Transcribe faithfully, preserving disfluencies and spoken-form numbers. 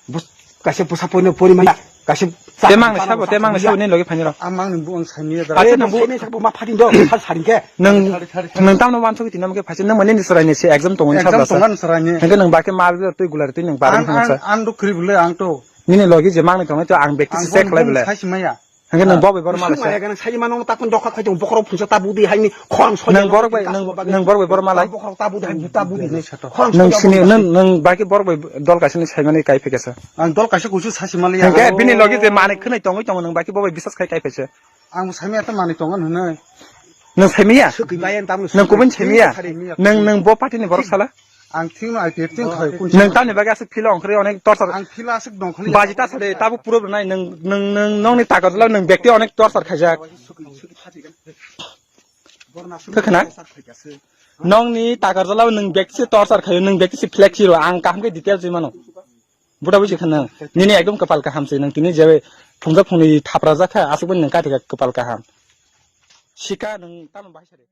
Bus-, kaisa bwsa poino pori manya, kaisa. Te mang ni sabo, te mang ni sabo, nini logi phaini rw. Ang mang ni bu ang sami ya da. Acha nang bu. Sami sabo ma phatin do, sal saring khe. Nang, nang tamno wansok tini namke phaisa nang mani ni chwrai ni se exam tongo ni sabla sa. Exam tongan chwrai ni. Hingke nang bakhe ma twi gulari twi nang barang ang, ang, ang do khri bole ang to. Nini logi je mang ni tongo to ang bekti se khlai bole. Ang bo sai simaya. Hingke nang bo bai bor malai. Maya ganang sai mano ta kun dokha khai tong bokhorok phunsa ta budi haini khorang soya. Nang borok bai, nang, nang borok bai bor malai. Bokhorok ta budi haini ta budi nai sato. Nang sini, nang, nang baki borok bai dol kaisa ni sai mani kai phikasa. Ang dol kaisa kusu sai simali. Hingke bini logi je mani khwnai tongwi tongo nang baki bo bai bisas khai kai phaisa. Ang bo saimaya ta mani tongo nwnwi. Nang saimaya? Swkwi bai ang tamno. Nang kubun saimaya? Nang, nang bo party ni borok sala? Ang thing no I P F thing khai kun. Nang tamni bagwi aswk philo ongkhri onek torchar. Ang philo aswk dong khali. Baji ta sade tabu puro nai nang, nang, nang, nongni takar jala nang bekti onek torchar khaijak. Khwkhwna? Nongni takar jala nang bekti se torchar khayo, nang bekti se flex hero, ang kaham khe details wi mano. Buda buji khana, nini ekdom kwpal kaham se, nang tini je phungjak phungni thapra jakha, aswk bai nang kaithika kwpal kaham. Sika nang tamo bahai sade.